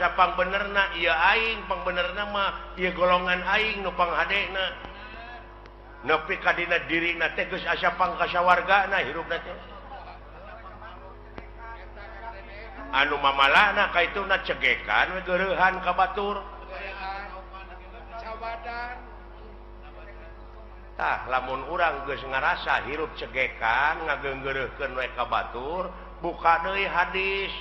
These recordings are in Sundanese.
ngarasa pangbenerna ieu aing, pangbenerna mah ieu golongan aing nu panghadena. Nepi ka dina dirina teh geus asa pangkasawargana hirupna teh. Anu mamalana ka ituna cegekan we geureuhan ka batur. Tah lamun urang geus ngarasa hirup cegekan ngageunggeureuhkeun we ka batur, buka deui hadis.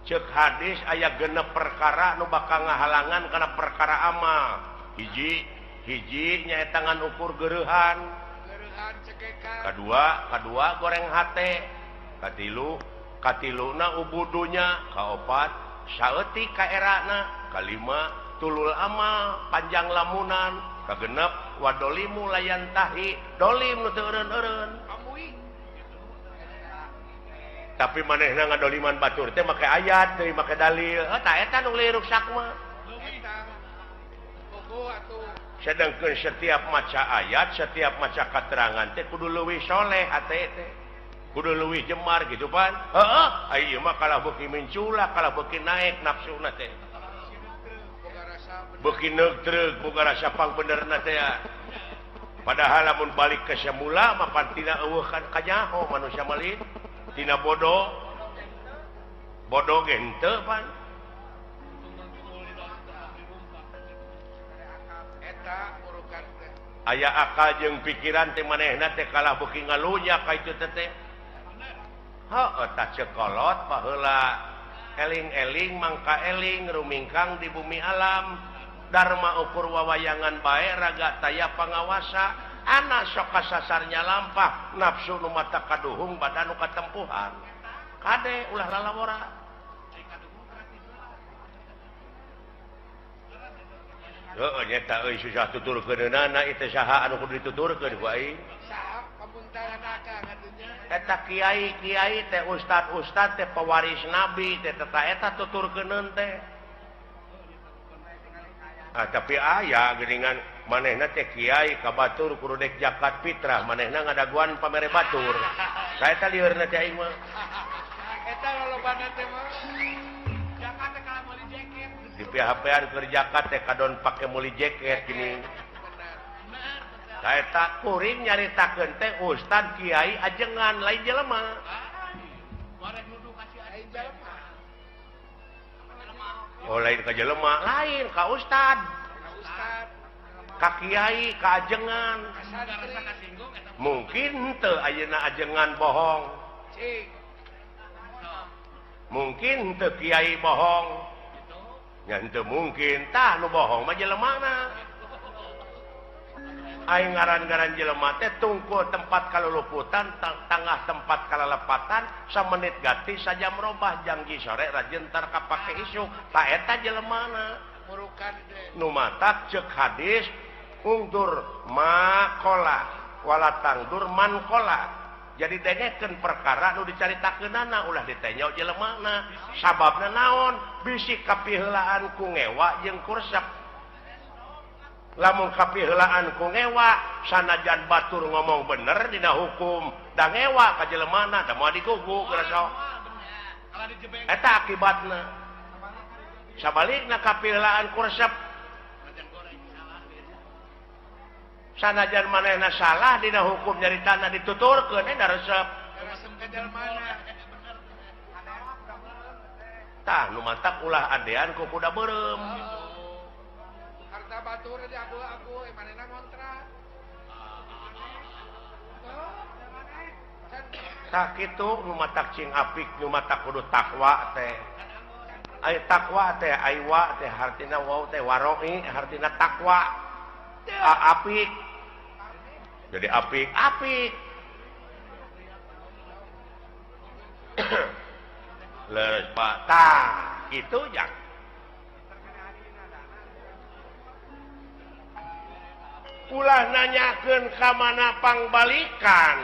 Cek hadis aya genep perkara nu bakal ngahalangan kana perkara amal. Hiji, hiji nyaeta ngan ukur geureuhan. Kadua, kadua goreng hate. Katilu, katiluna ubudunya. Kaopat, saeutik kaerana. Kalima, tulul amal, panjang lamunan. Kagenep, wadolimu layantahi, dolim nu teu eureun-eureun. Tapi manehna ngadoliman batur teh make ayat deui, make dalil. Heuh, tah eta nu liruksak mah. Sedangkan setiap maca ayat, setiap maca keterangan teh kudu leuwih soleh hate teh. Kudu leuwih jemar gitu pan. Heeh, ai ieu mah kalah beuki mincula, kalah beuki naik nafsuna teh. Beuki neugtreug boga rasa pangbenerna teh ya. Padahal lamun balik ke semula mah pan tina eueuh kan kanyaho manusia mah tina bodoh. Bodoh ge henteu pan. Aya akal jeung pikiran teh manehna teh kalah beuki ngalunya ka itu teh teh. Heuh, tah ceuk kolot baheula eling-eling mangka eling rumingkang di bumi alam. Dharma ukur wawayangan bae raga taya pangawasa anak sok kasasarnya lampah nafsu nu mata kaduhung badan nu katempuhan kade ulah lalawora. Heeh nyeta euy susah tuturkeunana ieu teh saha anu kudu dituturkeun ku aing. Eta kiai-kiai teh ustad-ustad teh pewaris nabi teh eta eta tuturkeuneun teh. Ah, tapi aya geuningan manehna teh kiai ka batur kudu dek zakat fitrah manehna ngadaguan pamere batur. Saeta liurna teh aing mah. Eta lolobana teh mah. Zakat teh kalah meuli jaket. Di PHP-an keur zakat teh kadon pake meuli jaket gini. Saeta kuring nyaritakeun teh ustad kiai ajengan lain jelema. Oh lain ka jelema, lain ka ustad. Ka kiai, ka ajengan. Mungkin henteu ayeuna ajengan bohong. Mungkin henteu kiai bohong. Nya henteu mungkin tah nu bohong mah jelemana. Aing ngaran-ngaran jelema teh tungkul tempat kaluluputan, tangah tempat kalalepatan, samenit ganti sajam robah janji sore rajin tar kapake isuk. Ta eta jelemana. Nu matak ceuk hadis ungdur makola wala tangdur mankola. Jadi dengekeun perkara nu dicaritakeunana ulah ditenyo jelemana. Sababna naon? Bisi kapiheulaan ku ngewa jeung kursep. Lamun kapiheulaan ku ngewa sanajan batur ngomong bener dina hukum da ngewa ka jelemana da moal digugu geura sok. Eta akibatna. Sabalikna kapiheulaan ku resep sanajan manehna salah dina hukum nyaritana dituturkeun da resep. Tah nu matak ulah adean ku kuda beureum. Harta batur di agu-agu manehna ngontrak. Tah kitu nu matak cing apik nu matak kudu takwa teh. Ai takwa teh ai wa teh hartina waw teh waroi hartina takwa. Apik. Jadi apik, apik. Leres Pak. Tah kitu jang. Ulah nanyakeun ka mana pangbalikan.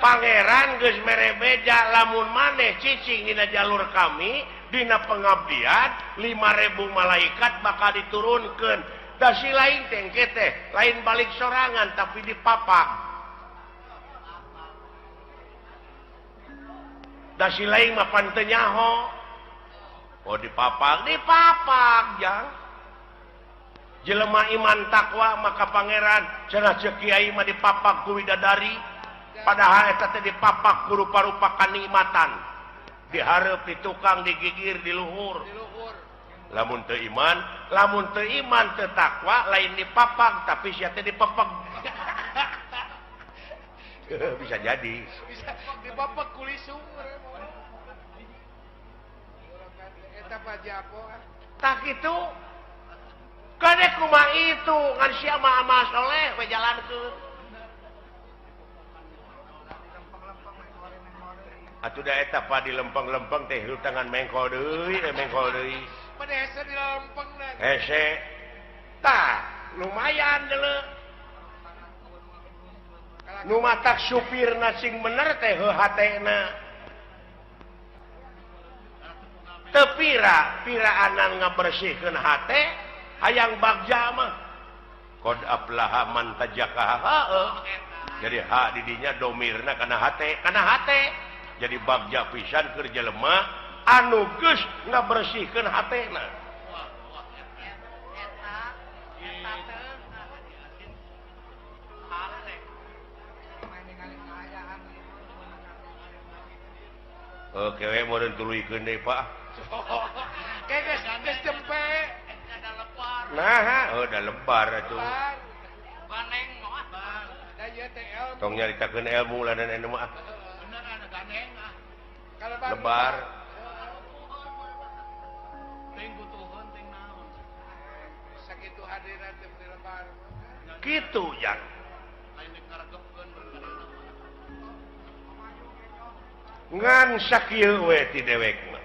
Pangeran geus mere beja lamun maneh cicing dina jalur kami dina pengabdian 5000 malaikat bakal diturunkeun. Da si lain teh engke teh lain balik sorangan tapi dipapak. Da si lain mah pan teu nyaho. Oh dipapak dipapak jang. Jelema iman takwa maka pangeran cenah ceuk kiai mah dipapak ku widadari padahal eta teh dipapak ku rupa-rupa kanikmatan. Dihareup di tukang digigir di luhur. Lamun teu iman, lamun teu iman teu takwa lain dipapak tapi sia teh dipepeg. Bisa jadi. Bisa dipapak ku lisung. Tak itu kadek kumaha itu ngan sia mah amal soleh we jalankeun. Atuh da eta pa di lempeng-lempeng teh tangan mengkol deui, mengkol deui. Pada hese di lempengna. Hese. Tah, lumayan deuleu. Nu matak supirna sing bener teh heuh hatena. Teu pira, piraanan ngabersihkeun hate hayang bagja mah. Qad aflaha man tajakaha. Jadi ha di dinya domirna kana hate, kana hate. Jadi bagja pisan keur jelema anu geus ngabersihkeun hatena. Oke we meureun tuluykeun deui Pak. Kayak geus jempe. Nah, oh da lebar atuh. Ganeng mah. Da ieu teh ilmu. Tong nyaritakeun ilmu lah dan anu mah. Bener ada ganeng ah. Lebar. Ting butuheun ting naon. Sakitu hadiran teh lebar. Kitu jang. Lain deuk ngaregepkeun ngan sakieu we ti dewek mah.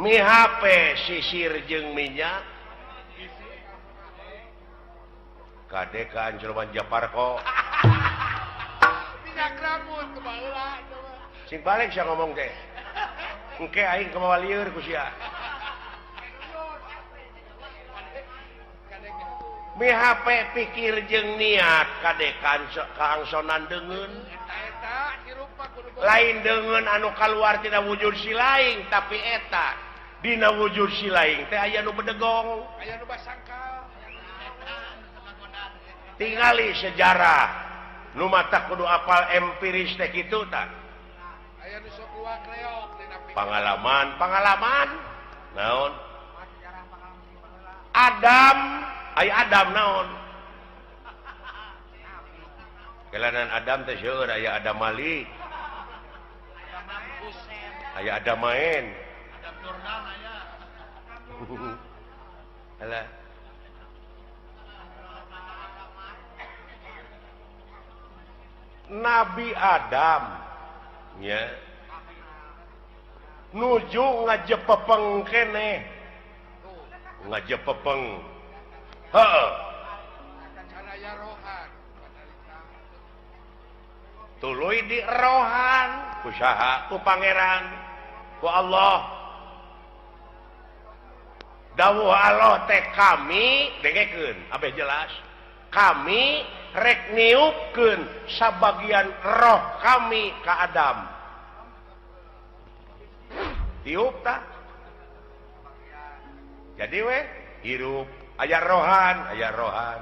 Mi HP sisir jeung minyak. Kade ka Anjelman Japarko. Minyak rambut kumaha. Sing balik sia ngomong teh. Engke aing kumaha lieur ku sia. Mi HP pikir jeung niat kade kaangsonan deungeun. Lain deungeun anu kaluar tina wujud si laing tapi eta dina wujud si laing teh aya nu bedegong. Aya nu basangkal. Tingali sejarah nu mata kudu apal empiris teh kitu tah. Aya nu sok luak leok dina pengalaman, pengalaman naon? Adam, aya Adam naon? Kelanan Adam teh seueur aya Adam Malik. Aya Adam main. Adam Jordan aya. Alah. Nabi Adam nya nuju ngajepepeng keneh. Ngajepepeng. Heeh. Tuluy di rohan ku saha? Ku pangeran, ku Allah. Dawuh Allah teh kami dengekeun abeh jelas. Kami rek niupkeun sabagian roh kami ka Adam. Tiup tah. Jadi we hirup aya rohan, aya rohan.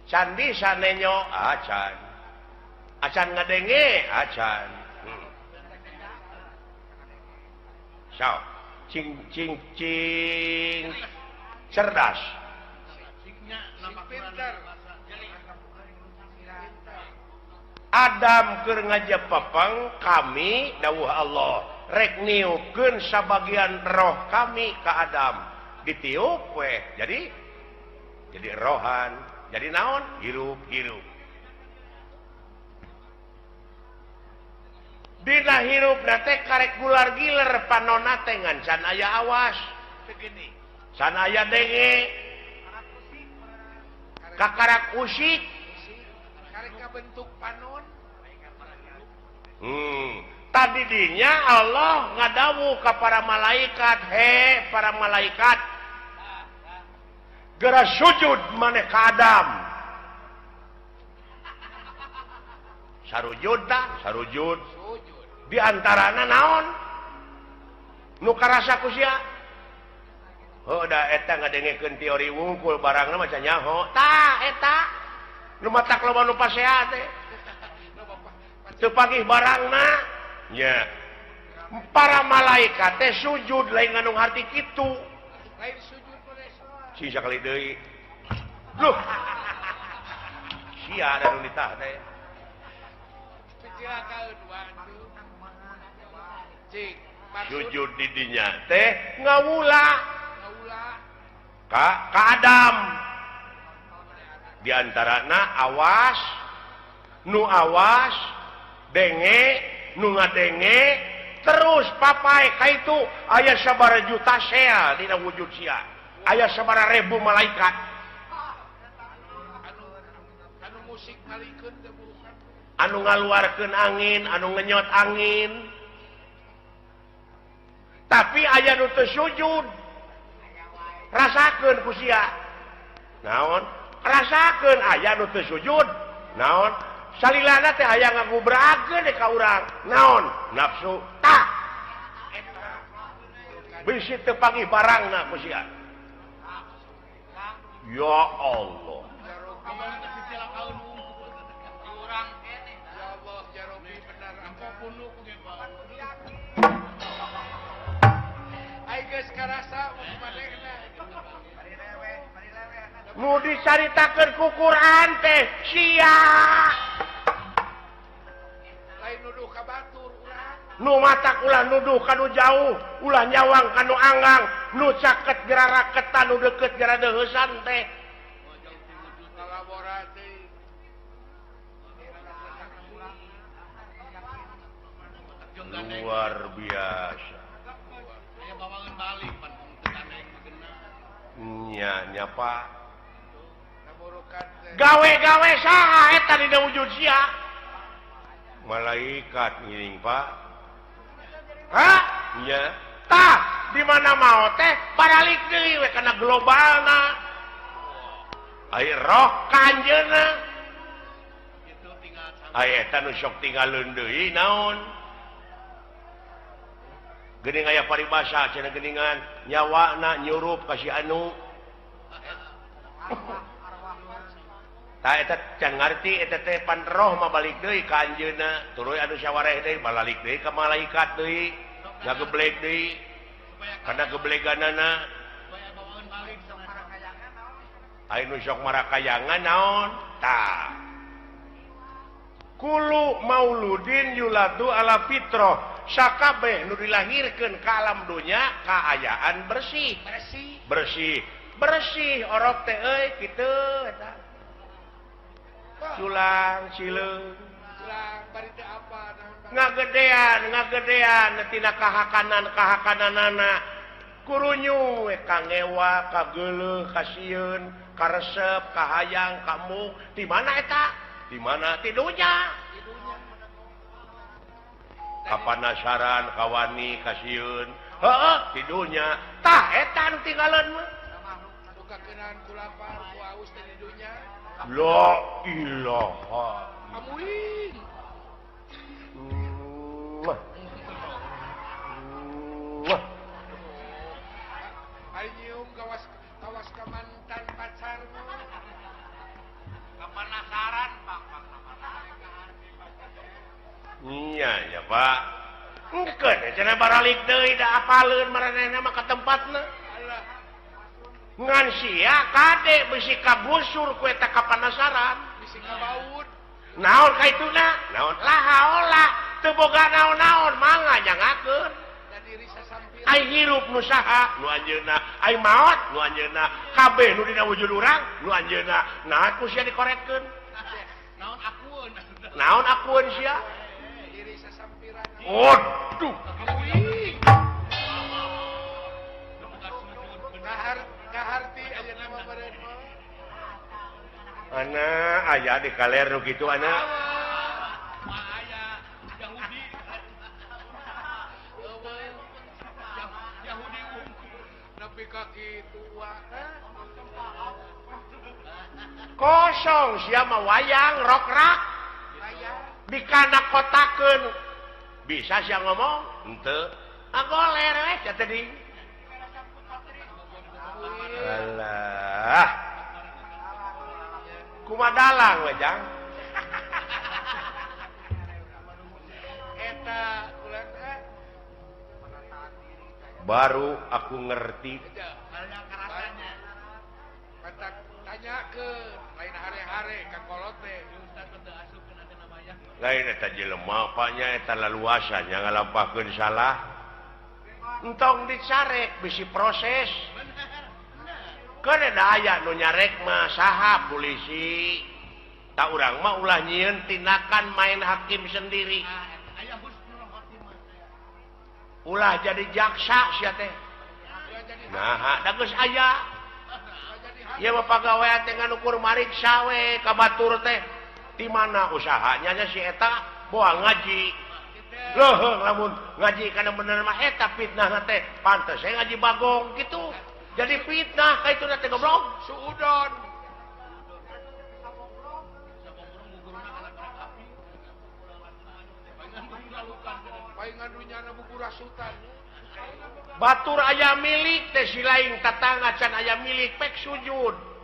Can bisa nenyo acan. Acan ngadenge acan. Sok cing cing cing cerdas. Adam keur ngajepepeng kami dawuh Allah rek niupkeun sabagian roh kami ka Adam. Ditiup we jadi rohan. Jadi naon? Hirup hirup. Dina hirup teh karek gular giler panonna teh ngan can aya awas. Can aya denge. Kakarak usik. Karek kabentuk panon. Tadi dinya Allah ngadawuh ka para malaikat, he para malaikat, gera sujud maneh ka Adam. Sarujud tah, sarujud. Di antarana naon nu karasa ku sia? Oh, da eta ngadengekeun teori wungkul barangna mah nyaho. Tah eta nu matak loba nu pasea teh. Teu pagih barangna nya. Para malaikat teh sujud lain ngandung harti kitu. Lain sujud boleh. Si sakali deui. Loh. Sia ada nu ditah teh. Kecilakaeun waduh. Cik, maksud Sujud di dinya teh ngawula ngawula ka Adam. Di antarana awas nu awas denge nu ngadenge terus papai ka itu aya sabaraha juta sel dina wujud sia, aya sabaraha ribu malaikat. Anu anu musik malikeun teh bukan. Anu ngaluarkeun angin, anu ngenyot angin, tapi aya nu teu sujud. Rasakeun ku sia naon, rasakeun aya nu teu sujud naon. Salilana teh aya ngagubrakeun ka urang naon, nafsu. Tah, bisi teu panggih barangna ku sia. Ya Allah. Ya Allah, ya Robi, benar apa punuk ge, Pak. Ai geus karasa mau manehna. Nu dicaritakeun ku Quran teh sia. Lain nuduh ka batur urang. Nu matak ulah nuduh kanu jauh, ulah nyawang kanu anggang, nu caket gera raketan, nu deket gera deuheusan teh. Ngalabora teh. Luar biasa nya nya, Pak. Naburukan teh. Gawe-gawe saha eta dina wujud sia? Malaikat ngiring, Pak. Hah, nya tah di mana mau teh baralik deui we kana globalna. Ai roh ka anjeunna, ai eta nu sok tinggalkeun deui naon. Geuning aya paribasa cenah, geuningan nyawana nyurup ka si anu. Tah, eta can ngarti eta teh. Pan roh mah balik deui ka anjeunna, tuluy anu sawareh deui balik deui ka malaikat deui, ngageblek deui kana gebleganana. Ai nu sok marakayangan naon? Tah, kullu mauludin yuladu ala fitroh, sakabeh nu dilahirkeun ka alam dunya kaayaan bersih. Bersih. Bersih, bersih orok teh euy, kitu eta culang sileung. Culang bari teu apa naon bari. Ngagedean, ngagedean tina kahakanan kahakananana kurunyu we kangewa, kageuleuh, kasieun, karesep, kahayang, kamu di mana eta, di mana ti dunya. Di dunya. Kapanasaran, kawani, kasieun, heueuh, di dunya. Tah, eta nu tinggalan mah. Suka keunaan ku lapar, ku haus teh di dunya. La ilaha. Amuing. Muah. Muah. Ari nyium kawas kawas ka mantan pacar mah. Kepenasaran, Pak, Pak. Iya ya, Pak. Engkeun cenah baralik deui, da apaleun maranehna mah ka tempatna. Alah. Ngan sia kade bisi kabusur ku eta kapanasaran. Bisi kabaud. Naon kaituna? Naon? La haola, teu boga naon-naon, mangga nyangakeun. Da diri sasampir. Ai hirup nu saha? Nu anjeunna. Ai maot nu anjeunna. Kabeh nu dina wujud urang nu anjeunna. Nah, ku sia dikoretkeun. Naon akueun? Naon akueun sia? Diri sasampiran. Waduh. Amuing. Kahar kaharti ayeuna mah meureun mah. Ana aya di kaler nu kitu ana. Aya Yahudi. Yahudi wungkul. Nepi ka kitu. Kosong sia mah, wayang rokrak Wayang. Dikana kotakeun. Bisa sia ngomong? Henteu. Ngagoler we sia teh ding. Alah. Kumaha dalang we jang? Eta ulah teh. Baru aku ngerti. Tanya ke lain hare-hare ka kolot teh. Lain eta jelema apanya eta laluasa nya ngalampahkeun salah. Entong dicarek bisi proses. Keun aya nu nyarek mah saha polisi. Tak urang mah ulah nyieun tindakan main hakim sendiri. Ulah jadi jaksa sia teh. Nah, da geus aya. Ieu mah pagawean teh ngan ukur mariksa we ka batur teh. Di mana usahanya nya si eta boa ngaji. Leuheung lamun ngaji kana bener mah eta fitnahna teh. Pantes we ngaji bagong kitu. Jadi fitnah ka itu teh goblok. Suudon. Batur aya milik teh si lain tatangga can aya milik pek sujud.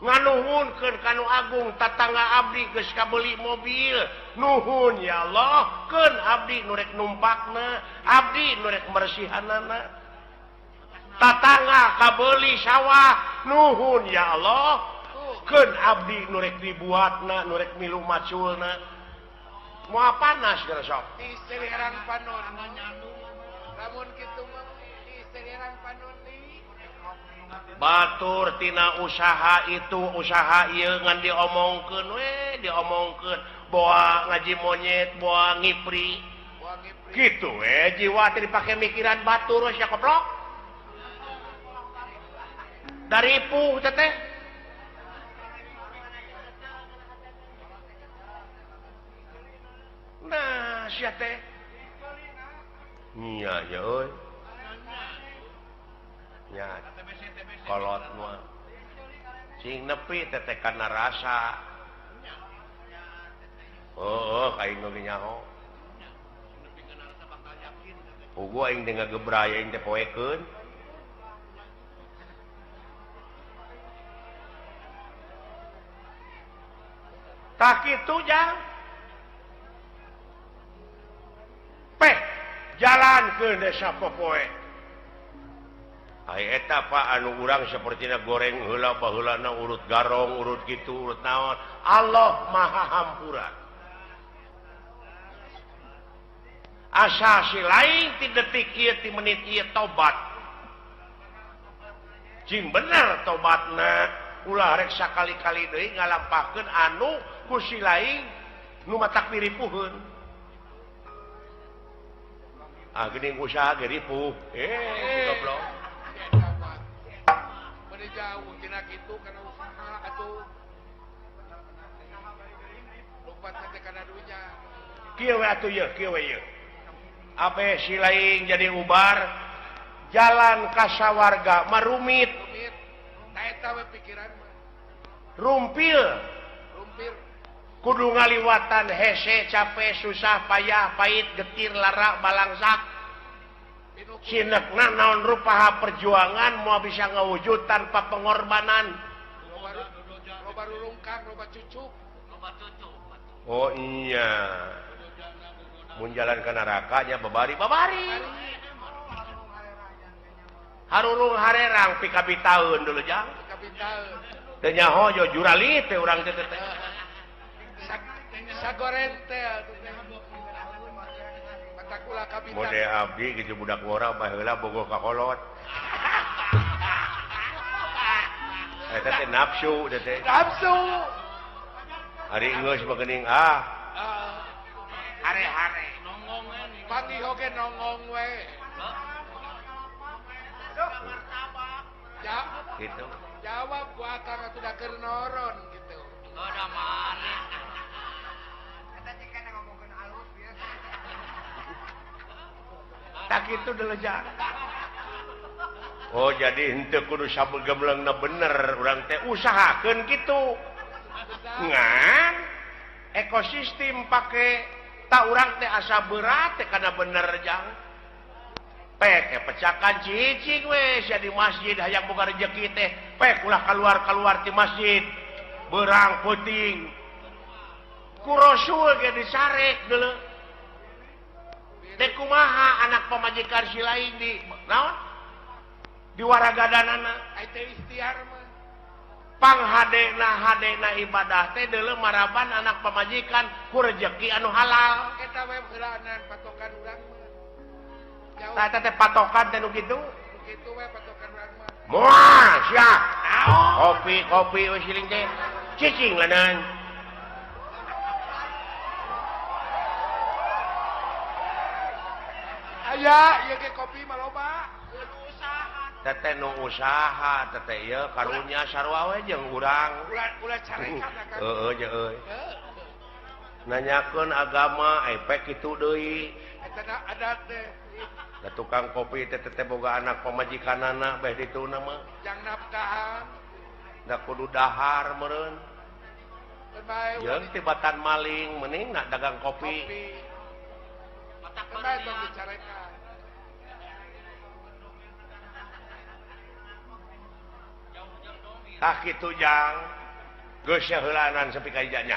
Nganuhunkeun ka nu agung tatangga abdi geus kabeuli mobil. Nuhun ya Allah, keun abdi nu rek numpakna, abdi nu rek mersihanana. Tatangga kabeuli sawah, nuhun ya Allah, keun abdi nu rek dibuatna, nu rek milu maculna. Moal panas geus sok. Diseliran panon. Lamun kitu mah diseliran panon deui. Batur tina usaha itu usaha ieu ngan diomongkeun we, diomongkeun boa ngaji monyet, boa ngipri. Kitu we jiwa teh dipake mikiran batur we sia koplok. Daripuh teh teh. Nah, sia teh. Nya nya euy. Nya. Kolot mah. Sing nepi teh teh kana rasa. Oh, aing nu nyaho. Puguh aing teh ngagebray aing teh poekeun. Tak kitu jang. Peh jalan ke desa popoe. Ai eta Pak anu urang sapertina goreng heula baheulana urut garong, urut kitu, urut naon. Allah Maha Hampura. Asa si lain ti detik ieu ti menit ieu tobat. Cing bener tobatna, ulah rek sakali-kali deui ngalampahkeun anu ku si lain nu matak diripuheun. Ah geuning usaha ge ripuh. Goblok. Bade jauh tina kitu kana usaha atuh. Lompat teh kana dunya. Kieu we atuh ieu, kieu we ieu. Abe si lain jadi ubar jalan ka sawarga marumit. Rumit. Ta eta we pikiran mah. Rumpil. Rumpil. Kudu ngaliwatan hese capek susah payah pahit getir lara balangsak. Sinekna naon rupaha perjuangan moal bisa ngawujud tanpa pengorbanan. Loba rurungkang, loba cucuk. Oh iya. Mun jalan ke neraka nya babari babari. Harurung harerang pikabitaeun dulu jang. Pikabitaeun. Teu nyaho jo jurali teh urang teh teh. Sagoren teh atuh teh. Matakula kabita. Mode abdi kitu budak ngora baheula bogoh ka kolot. Eta teh nafsu teh teh. Nafsu. Ari geus mah geuning ah. Hare-hare. Nongong we. Pati oge nongong we. Ya. Gitu. Jawab ku akang atuh da keur noron gitu. Udah mana? Eta cik kana ngomongkeun alus biasa. Tak kitu deuleuh. Oh jadi henteu kudu sabegemleungna bener urang teh usahakeun kitu. Ngan ekosistem pake Tak urang teh asa berat teh kana bener jang. Pek pecakan cicing we sia di masjid hayang boga rejeki teh. Pek ulah keluar-keluar ti masjid. Berang peuting. Ku Rasul ge disarek deuleu. Teh kumaha anak pamajikan si lain di naon? Di waragadanana. Ai teh ikhtiar mah. Panghadena hadena ibadah teh deuleu maraban anak pamajikan ku rejeki anu halal. Eta we heulaanan patokan urang mah. Jauh. Tah eta teh patokan teh nu kitu. Kitu we patokan urang mah. Moal sia. Kopi kopi we siling teh. Cicing leunang. Aya ieu ge kopi mah loba. Teteh nu usaha teteh ieu karunya sarua we jeung urang. Ulah carekan akang. Heeh jeung euy. Nanyakeun agama efek kitu deui. Eta adat teh. Da tukang kopi teh teteh boga anak pamajikanana beh dituna mah. Jang nafkahan. Da kudu dahar meureun. Jeung tibatan maling mending nak dagang kopi. Kopi. Bae tong dicarekan. Tah kitu jang. Geus heulaanan sampai ka ijanya.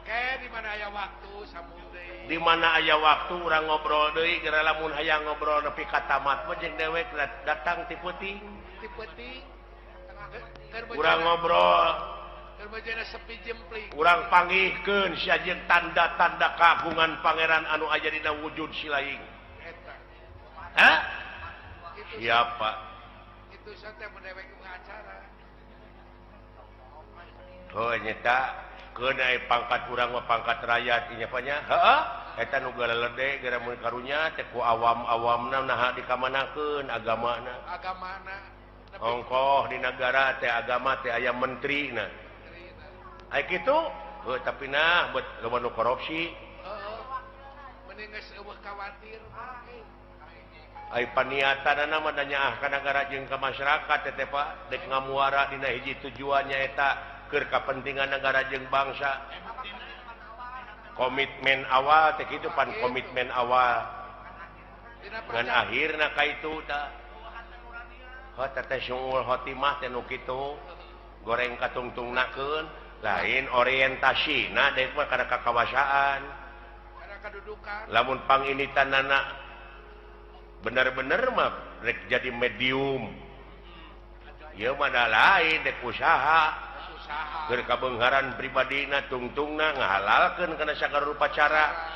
Ke di mana aya waktu sambung deui. Di mana aya waktu urang ngobrol deui geura lamun hayang ngobrol nepi ka tamat mah jeung dewek datang ti peuting. Ti peuting. Urang ngobrol. Keur bejana sepi jempling. Urang panggihkeun sia jeung tanda-tanda kagungan pangeran anu aya dina wujud si laing. Eta. Hah? Siapa? Itu teh mun dewek acara. Oh nyata keun pangkat urang mah pangkat rakyat ieu nya heeh eta nu galelede gara mun karunya teh ku awam-awamna naha dikamanakeun agamana agamana ongkoh di negara teh agama teh aya menterina ai kitu heuh tapi nah buat loba nu korupsi heeh mending geus eueuh khawatir ai paniatanana mah nyaah ka nagara jeung ka masyarakat teh teh Pak dek ngamuara dina hiji tujuannya eta keur kapentingan negara jeung bangsa. Komitmen awal teh kitu pan komitmen awal ngan akhirna ka itu tah heuh teh sungul khotimah teh nu kitu goreng katungtungnakeun lain orientasina deuk mah kana kakawasaan kana kadudukan lamun panginitanana bener-bener mah rek jadi medium ieu mah da lain dek usaha keur kabeungharan pribadina tungtungna ngahalalkeun kana sagala rupa cara.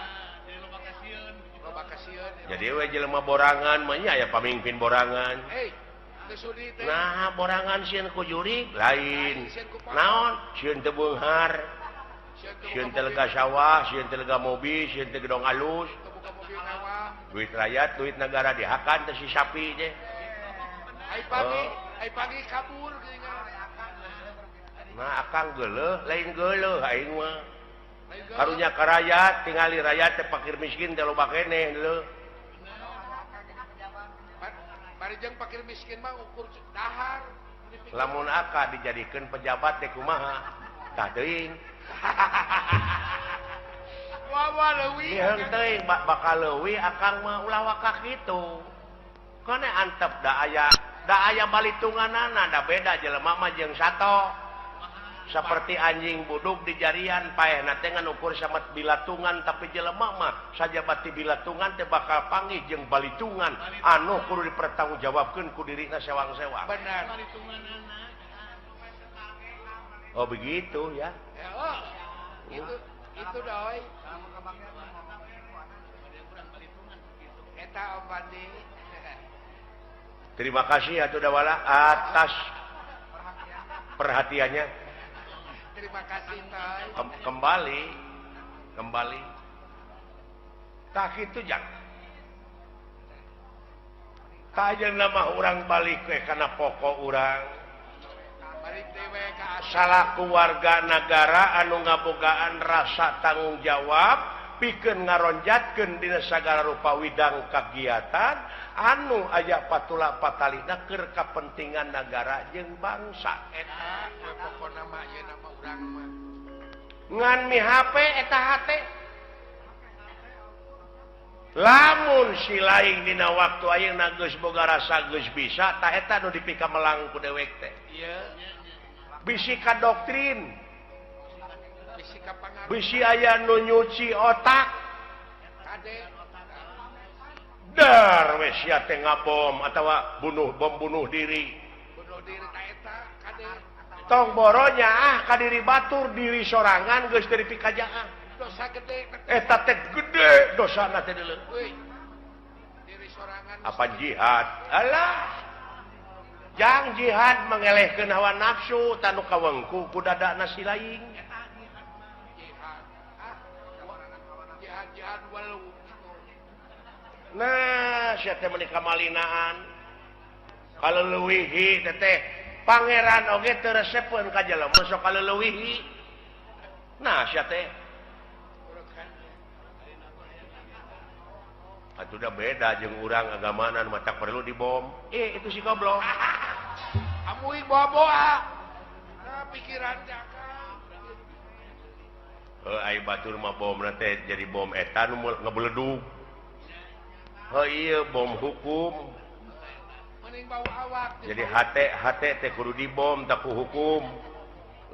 Jadi we jelema borangan mah nya aya pamimpin borangan. Nah, borangan sieun ku jurig lain. Naon? Sieun teu beunghar. Sieun teu lega sawah, sieun teu lega mobil, sieun teu gedong alus. Duit rakyat, duit negara dihakan teh si sapi teh. Ai pagi, ai pagi kabur geuningan. Nah akang geuleuh lain geuleuh aing mah. Karunya ka rakyat tingali rakyat teh pakir miskin teh loba keneh leuh. Bari jeung pakir miskin mah ukur dahar. Lamun aka dijadikeun pejabat teh kumaha? Tah teuing. Wawa leuwih. Ieu teuing bakal leuwih akang mah ulah waka kitu. Kone antep da aya balitunganana da beda jelema mah jeung sato. Seperti anjing buduk di jarian paehna teh ngan ukur samet bilatungan tapi jelema mah sajabati bilatungan teh bakal panggih jeung balitungan anu kudu dipertanggungjawabkeun ku dirina sewang-sewang. Benar. Oh begitu ya. Oh, itu doi. Eta Om Bandi. Terima kasih atuh dawala atas perhatiannya. Terima kasih Toy. Kembali. Tak itu jang. Kajeun mah urang balik we kana pokok urang. Salaku warga nagara anu ngabogaan rasa tanggung jawab pikeun ngaronjatkeun dina sagala rupa widang kagiatan anu aya patula patalina keur kapentingan nagara jeung bangsa. Eta we pokona mah ieu nama urang mah. Ngan mi HP eta hate. Lamun si lain dina waktu ayeuna geus boga rasa geus bisa tah eta nu dipikamelang ku dewek teh. Bisi ka doktrin. Bisi aya nu nyuci otak. Dar we sia teh ngabom atawa bunuh bom bunuh diri. Bunuh diri ta eta kade. Tong boronya ah ka diri batur diri sorangan geus teu dipikajaah. Dosa gede eta teh gede dosana teh deuleu. Diri sorangan apa jihad? Alah. Jang jihad mengelehkeun hawa nafsu tanu kawengku ku dadana si lain. Jihad. Ah, jihad jihad walau. Nah, sia teh meuni kamalinaan. Kaleuwihi teh pangeran oge teu resepeun ka jelema sok kaleuwihi. Nah, sia teh atuh da beda jeung urang agamanan mah tak perlu dibom. Itu si goblok. Amuy bawa-bawa. Nah, pikiran teh akang. Heuh ai batur mah bomna teh jadi bom eta nu ngebeledug. Heuh ieu bom hukum. Mending bau awak. Jadi hate hate teh kudu dibom tak ku hukum.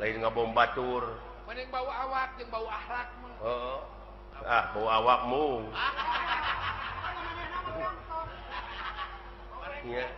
Lain ngabom batur. Mending bau awak jeung bau akhlak mah. Heeh. Ah, bau awakmu. Ya.